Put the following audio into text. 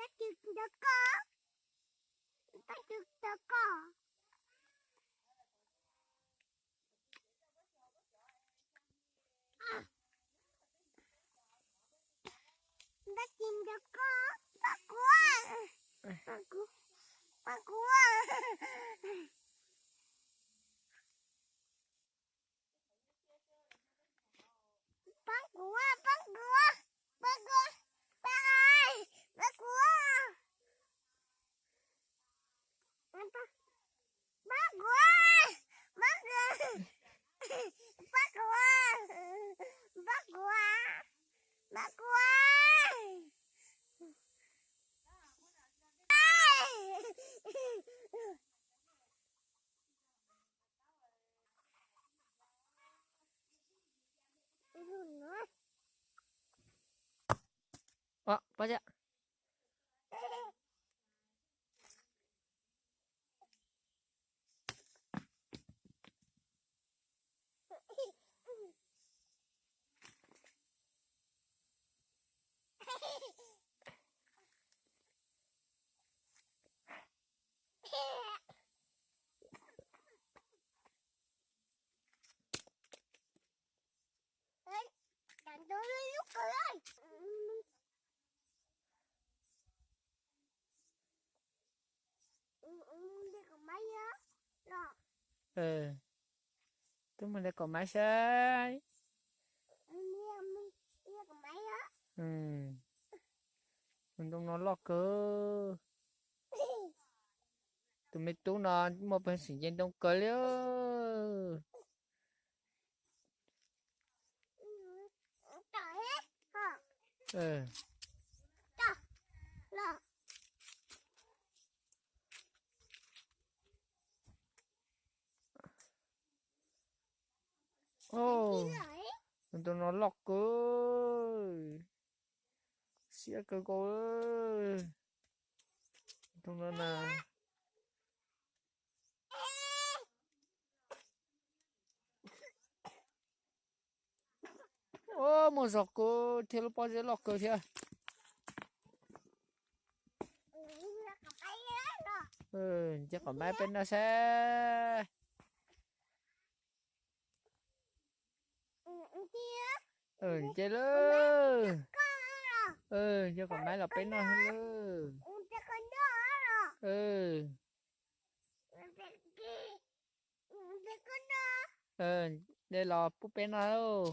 Ntawd koj, ntawd koj. Ntawd koj, pab kuv, pab kuv, pab kuv. Pab kuv, pab kuv, pab kuv, pab, pab kuv, pab kuv, pab kuv, pab kuv, pab kuv, pab kuv. Ua, pab thiab. Twb mus de kom maiv saib. Tus ntoo no loj kawg. Tus me tub no muaj peev xwm nce ntoo kawg li. Tus ntoo no loj kawg, siab kawg nkaus. Tus ntoo no na. Muaj zog kawg thiab, lub pob zeb loj kawg thiab. Nce qhov maiv peb noj saib. Nce lawm. Nce qhov maiv los peb noj lawm. De los pub peb noj lauj.